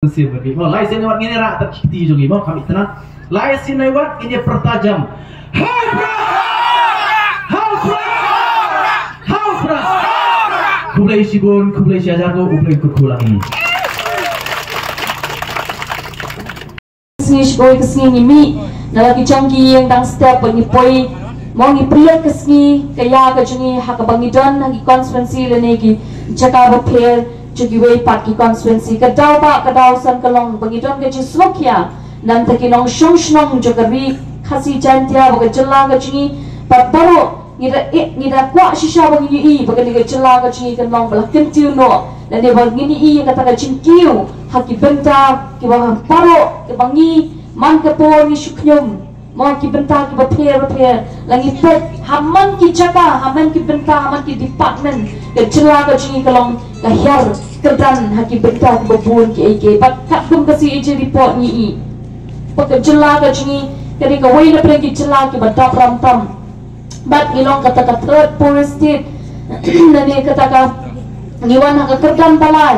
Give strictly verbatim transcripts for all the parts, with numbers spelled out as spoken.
Sien wat mo, lai sien wat ngin ïa rah tat ki kti jong ngi mo, kham itynnad. Lai sien wat ngin ïa pyrta jam. Hau pra! Hau pra! Hau pra! Khublei shibun, khublei shihajar nguh, U Blei un kyrkhu lang ïa ngi. Sngi shibun ka sngi ngi mih na la ki jong ki ïing dang step ba ngi poi. Mo ngi pyrkhat ka sngi ka ïa ka jong ngi ha kaba ngi don ha ki constituency lane ki jaka bapher jong kiwei pat ki constituency. Ka daw ba ka daw san ka long ba ngi don ka jingsngewkhia na bynta ki nongshong shnong jong ka ri Khasi Jaiñtia bad ka jylla ka jong ngi bad baroh ngi da, eh, ngi da kwah shisha ba ngi ïohi ba kane ka jylla ka jong ngi kan long ba la kyntiew noh lane ba ngin ïohi ïa kata ka jingkiew ha ki bynta kiba baroh kiba ngi man ka por ngi shu khñium. Mo ki bynta kiba pher bapher la ngi peit ha man ki jaka, ha man ki bynta, ha man ki department ka jylla ka jong ngi ka long ka hiar kyrdan ha ki bynta kiba bun kiei kiei. Bad katkum ka C A G report ngi i ba ka jylla ka jong ngi ka dei kawei na pdeng ki jylla kiba dap ram tam. Bad ngi long kata ka third poorest state lane kata ka ngi wan ha ka kyrdan ba lai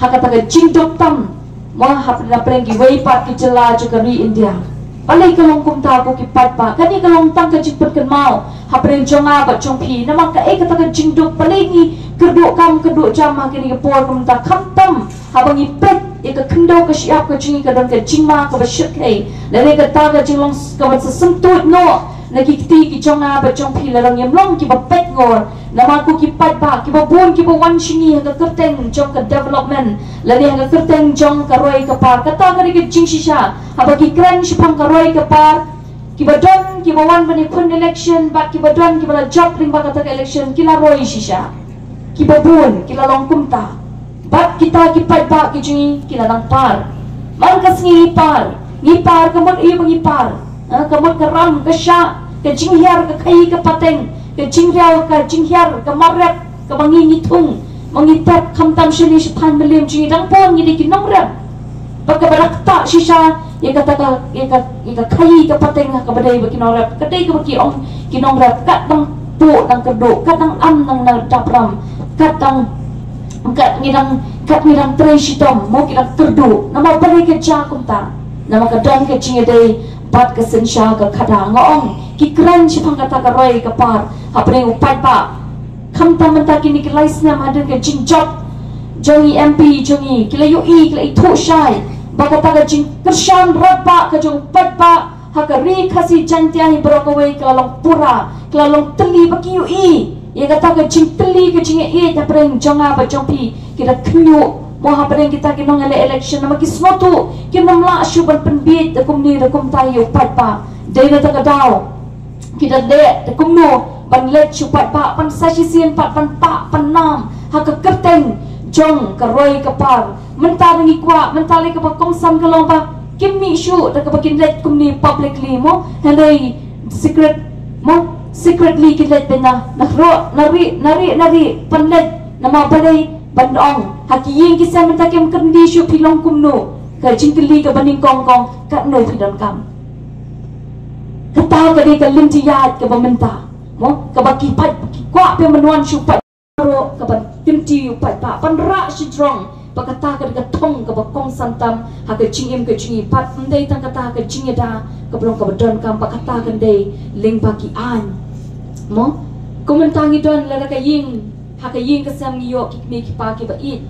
ha kata ka jingduk tam. Mo ha pdeng kiwei pat ki jylla jong ka ri India. Balei ka long kumta ko ki paidbah? Kane ka long tang ka jingpynkynmaw ha pdeng jong nga bad jong phi. Namar kaei kata ka jingduk, balei ngi kyrduh kam kyrduh jam ha kane ka por kumta? Khamtam haba ngi peit ïa ka khyndew ka shyiap ka jong ngi ka don ka jingma kaba shyrkhei. Lane kata ka jinglong kaba sa sngewthuh noh na ki kti ki jong nga bad jong phi, lada ngim long kiba peit ngor. Namar ko ki paidbah kiba bun kiba wan sha ngi ha ka kyrteng jong ka development lane ha ka kyrteng jong ka roi ka par. Kata ka dei ka jingshisha haba ki kren shaphang ka roi ka par. Kiba don kiba wan ban ïakhun election bad kiba don kiba la jop lyngba kata ka election ki la roi shisha. Kiba bun ki la long kumta. Bad kita ki paidbah ki jong ngi ki la nang par. Man ka sngi ngi par, ngi par ka mut ïa ba ngi par. Ha, ka mut ka ram, ka shah, ka jinghiar, ka khaïi, ka pateng, ka jingriaw, ka jinghiar, ka marep, kaba ngi ngi thung, ba ngi tep, khamtam shane shaphang mylliem jong ngi dang bun ngi dei ki nongrep. Ba kaba da ktah shisha ïa kata ka, ïa ka, ïa ka khaïi ka pateng ha kaba dei ba ki nongrep, ka dei kaba ki ong ki nongrep, kat dang puh dang kyrduh, kat dang am dang na dap ram, kat dang, kat ngi dang, kat ngi dang trei shitom, mo ki dang kyrduh. Namar balei ka jia kumta? Namar ka don ka jingïadei bad ka synshar ka khadar. Nga ong ki kren shaphang kata ka roi ka par ha pdeng u paidbah. Khamtam mynta kine ki lai snem hadien ka jingjop jong i M P jong i, ki la ïohi, ki la ithuh shai ba kata ka jingkyrshan radbah ka jong u paidbah ha ka ri Khasi Jaiñtia hi baroh kawei ka la long pura, ka la long tylli ba ki ïohi ïa kata ka jingtylli ka jingïaieit ha pdeng jong nga bad jong phi. Ki da khynñiuh mo ha pdeng kita ki nongïaleh election namar ki sngewthuh kim nym lah shuh ban pynbieit da kumne da kumta ïa u paidbah. Dei na kata ka daw ki da leh da kumno ban leit sha u paidbah, ban sa shisien pat ban pah ban nam ha ka kyrteng jong ka roi ka par. Mynta ngi kwah, mynta lei kaba kongsan ka long ba kim mih shuh da kaba kin leit kumne publicly mo, hynrei secret mo, secretly kin leit beit na, na ri, na ri, na ri, na ri, ban leit namar balei, ban ong ha ki ïing ki sem mynta kim kyndi shuh phi long kumno, ka jingkylli kaba nyngkong kong katno phi donkam. Kata ka dei ka lynti ïaid kaba mynta mo, kaba ki paid ki kwah phi mynwan shuh paid baroh, kaba lynti u paidbah ban rah shajrong ba kata ka dei ka thong kaba kongsan tam ha ka jingim ka jingim. Bad ym dei tang kata ha ka jingïada kaba long kaba donkam, ba kata kan dei lyngba ki aiñ mo. Kum mynta ngi don lada ka ïing, ha ka ïing ka sem ngi ïoh ki kmie ki kpa kiba ïeit,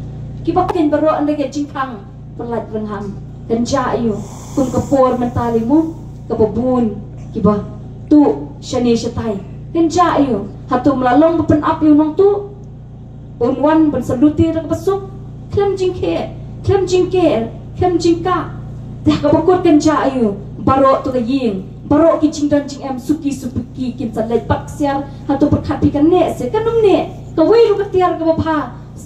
kiba khein baroh, ynda ka jingkhang pyllait ryngham. Kan jia aïu kum ka por mynta lei mo, kaba bun kiba tuh shane shatai? Kan jia aïu? Hato me la long ba pynap ïa u nongtuh? Un wan ban sa lute da kaba suk, khlem jingkheh, khlem jingker, khlem jingkah. Te ha kaba kut kan jia aïu? Baroh tu ka ïing, baroh ki jingdon jingem suki suki kin sa leit bad ksiar. Hato pyrkhat phi kan neh se? Kan ym neh. Kawei ruh ka tiar kaba bha,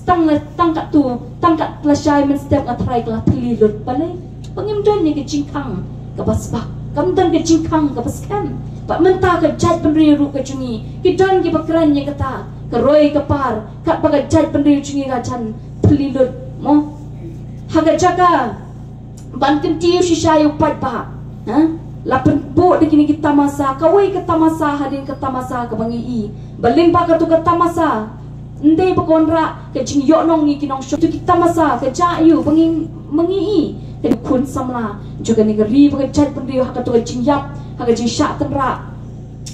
tang la, tang katto, tang kat lashai mynstep nga tharai ka la thylli lut. Balei? Ba ngim don ïa ka jingkhang kaba sbak, kam don ka jingkhang kaba skhem. Bad mynta ka jaitbynriew ruh ka jong ngi ki don kiba kren ïa kata ka roi ka par, katba ka jaitbynriew jong ngi ka jan thylli lut mo. Ha ka jaka ban kyntiew shisha ïa u paidbah, ha, la pynbuh da kine ki tamasa, kawei ka tamasa hadien ka tamasa kaba ngi i. Ba lyngba katu ka tamasa, ym dei ba ka wanrah ka jingïohnong ïa ki nongshong. Tu ki tamasa ka jia aïu ba ngi, ba ngi i? samla jong kane ka ri bad ka jaitbynriew ha kato ka jingïap, ha ka jingshah tynrah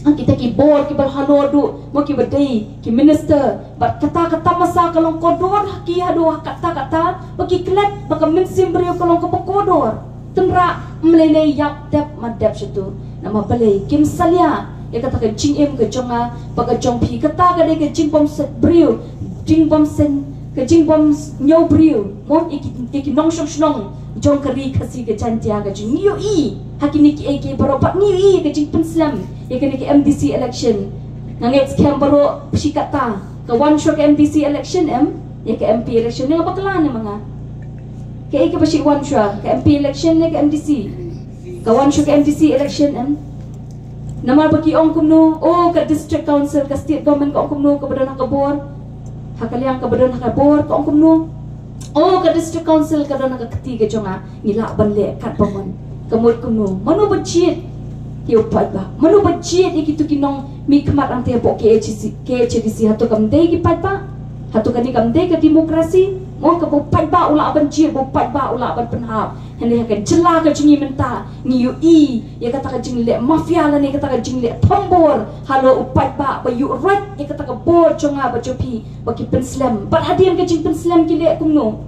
ha kita ki bor kiba halor duh, mo, kiba dei ki minister. Bad kata ka tamasa ka long kordor ha ki haduh ha kata kata ba ki klet ba ka mynsiem briew ka long kaba kordor. Tynrah, ym lei lei ïap dep ma dep shato. Namar balei? Kim salia ïa kata ka jingim ka jong nga bad ka jong phi. Kata ka dei ka jingbymseiñ briew, jingbymseiñ, ka jingbymñiew briew, mo, ïa ki, ïa ki nongshong shnong jong ka ri Khasi ka Jaintia ka jong ngi. Ïohi ha kine kiei kiei baroh bad ngi ïohi ka jingpynslem ïa kane ka M D C election. Nga ngeit skhem baroh shi katta ka wan shuwa ka M D C election, em, ïa ka M P election, ne nga bakla ne ma nga? Kaei kaba shu wan shuwa, ka M P election ne ka M D C? Ka wan shuwa ka M D C election, em? Namar ba ki ong kumno, oh, ka district council, ka state government ka ong kumno, kaba don ha ka bor, ha ka liang kaba don ha ka bor ka ong kumno, oh, ka district council ka don ha ka kti ka jong nga, ngi lah ban leh katba mon. Ka mut kumno? Mano ba jied ïa u paidbah? Mano ba jied ïa kito ki nongmihkhmat hangtei hapoh K H A D C, K H A D C? Hato kam dei ki paidbah? Hato kane kam dei ka demokrasi? Mo, kaba u paidbah u lah ban jied, ba u paidbah u lah ban pynhap. Hynrei ha ka jylla ka jong ngi mynta ngi ïohi ïa kata ka jingleh mafia lane kata ka jingleh thombor halor u paidbah, ba ïuh roit ïa kata ka bor jong nga bad jong phi ba ki pynslem. Bad hadien ka jingpynslem ki leh kumno?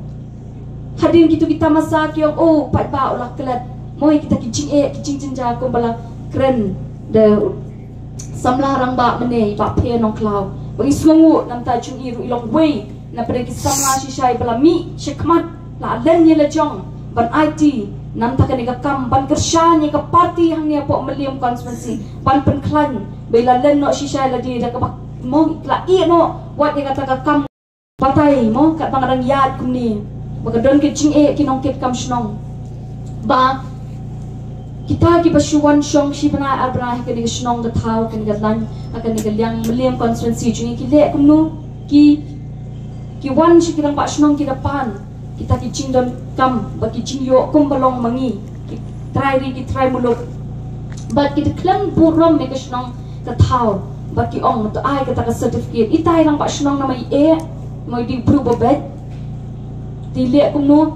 Hadien kito ki tamasa ki ong, oh, paidbah u la klet. Mo, ïa kita ki jingeh ki jingjynjar kumba la kren da samla rangbah mynne, i Bah Phe Nongkhlaw, ba ngi sngewnguh, na ka bynta jong i ruh i long uwei na pdeng ki samla shisha ba la mih shakhmat, la len ïa la jong ban aiti na ka bynta kane ka kam ban kyrshan ïa ka party hangne hapoh Mylliem constituency, ban pynkhlaiñ, ba i la len noh shisha lade da kaba, mo, la ïeh noh wat ïa kata ka kam batai, mo, katba nga dang ïaid kumne, ba ka don ka jingeh ki nongkit kam shnong. Ba kita kiba shu wan shong shi bnai ar bnai ha kane ka shnong ka thaw, kane ka lain, ha kane ka liang Mylliem constituency jong ngi, ki leh kumno? Ki, ki wan sha ki rangbah shnong, ki da pan kita ki jingdonkam bad ki jingïoh kumba long ma ngi ki trai ri ki trai muluk. Bad ki da khlem burom ïa ka shnong ka thaw, bad ki ong, to ai kata ka certificate. Itai rangbah shnong, namar i eh, namar i dei u briew ba beit. Te i leh kumno?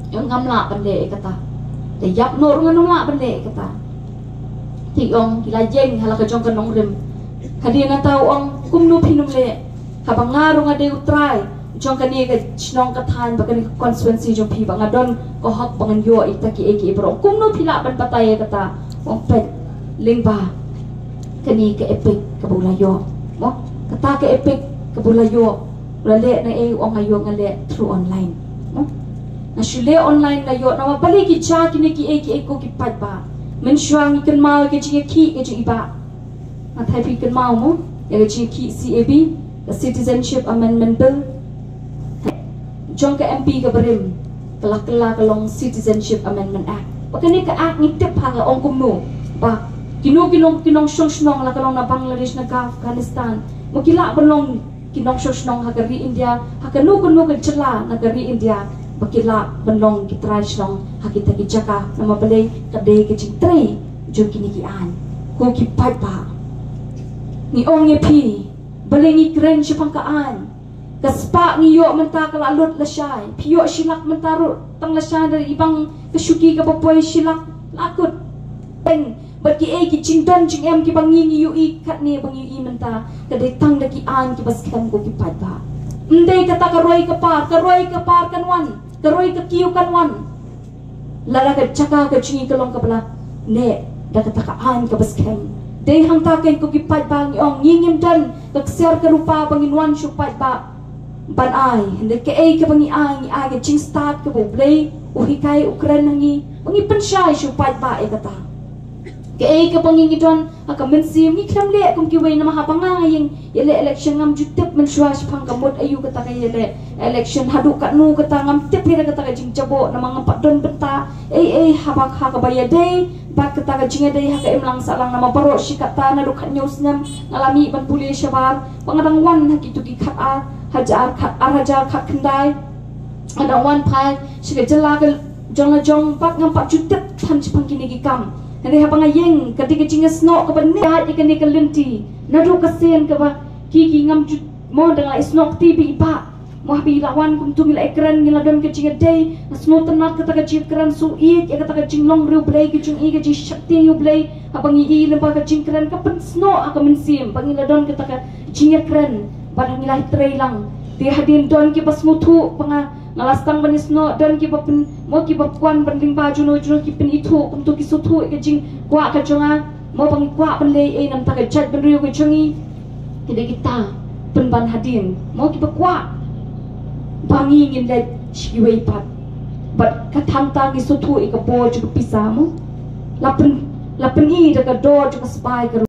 I ong, ngam lah ban leh ïa kata. Da ïap noh ruh ngan ym lah ban leh ïa kata. Te i ong, ki la ïeng ha la ka jong ka nongrim. Hadien nangta u ong, kumno phin ym leh, haba nga ruh nga dei u trai jong kane ka shnong ka thaiñ bad kane ka constituency jong phi, ba nga don ka hok ba ngan ïoh ïa kita kiei kiei baroh. Kumno phi lah ban batai ïa kata? U ong, peit lyngba kane ka EPIC kaba u la ïoh. Mo, kata ka EPIC kaba u la ïoh, u la leh na ei? U ong, nga ïoh, nga leh through online. Mo, nga shu leh online, nga ïoh. Namar balei ki jia kine kiei kiei, ko ki paidbah? Mynshuwa ngi kynmaw ïa ka jingïakhih ka jong i Bah, nga tharai phi kynmaw, mo, ïa ka jingïakhih C A B, ka Citizenship Amendment Bill, jong ka M P ka barim, ka la kylla ka long Citizenship Amendment Act. Ba kane ka Act ngi tip ha ka ong kumno, ba kino kino ki nongshong shnong, la ka long na Bangladesh, na ka Afghanistan, ba ki lah ban long ki nongshong shnong ha ka ri India, ha kano kano ka jylla na ka ri India, ba ki lah ban long ki trai shnong ha kita ki jaka. Namar balei? Ka dei ka jingtrei jong kine ki aiñ. Ko ki paidbah, ngi ong ïa phi, balei ngi kren shaphang ka aiñ? Ka spah ngi ïoh mynta ka la lut lashai. Phi ïoh shi lak mynta ruh, tang lashai da i bang ka shuki kaba poi, shi lak la kut. Teng bad kiei ki jingdon jingem kiba ngi, ngi ïohi katne, ba ngi ïohi mynta, ka dei tang da ki aiñ kiba skhem, ko ki paidbah. Ym dei kata ka roi ka par, ka roi ka par kan wan, ka roi ka kiew kan wan. Lada ka jaka ka jong ngi ka long kaba la neh da kata ka aiñ kaba skhem. Dei hangta keiñ, ko ki paidbah, ngi ong, ngi ngim don ka ksiar ka rupa ba ngin wan sha u paidbah ban ai. Hynrei kaei kaba ngi ai, ngi ai ka jingstad kaba U Blei u hikai, u kren ha ngi, ba ngi pynshai sha u paidbah ïa kata. Kaei kaba ngi, ngi don ha ka mynsiem, ngi khlem leh kum kiwei. Namar haba nga, nga ïeng ïaleh election, ngam ju tip mynshuwa shaphang ka mut aïu kata ka ïaleh election, haduh katno kata, ngam tip hi da kata ka jingjaboh, namar ngam pat don bynta ei ei haba, ha kaba ïadei bad kata ka jingïadei ha ka imlang sahlang. Namar baroh shi katta, naduh khathynñiew snem nga la mih ban pule shabar, ba nga dang wan ha kito ki khatar hajar, khatar hajar khatkhyndai, nga dang wan phai sha ka jylla ka jong la jong, bad ngam pat ju tip than shaphang kine ki kam. Hynrei haba nga ïeng, ka dei ka jingïasnoh kaba neh ïa kane ka lynti, naduh ka sien kaba ki, ki ngam ju, mo, dang la ïasnoh kti bad i Bah, Mo haba ngi la wan kumtu ngi la ïakren, ngi la don ka jingïadei, nga sngewtynnat kata ka jingkren, shu ïeit ïa kata ka jinglong riewblei ka jong i, ka jingshakri riewblei. Haba ngi ïohi lyngba ka jingkren, ka pynsnoh ha ka mynsiem ba ngi la don kata ka jingïakren. Bad ngi la trei lang. Te hadien don kiba sngewthuh ba nga, nga la sdang ban ïasnoh, don kiba pyn, mo kiba kwah ban lyngba juno juno ki pynithuh, kumtu ki sngewthuh ïa ka jingkwah ka jong nga. Mo ba ngi kwah ban leh ei na ka bynta ka jaitbynriew ka jong ngi. Ki dei kita, pynban hadien, mo kiba kwah ba ngi ngin leit sha kiwei pat. Bad ka tang tang ngi sngewthuh ïa ka bor jong ka pisa, mo. La pyn, la pyni da ka dor jong ka spah ïa ka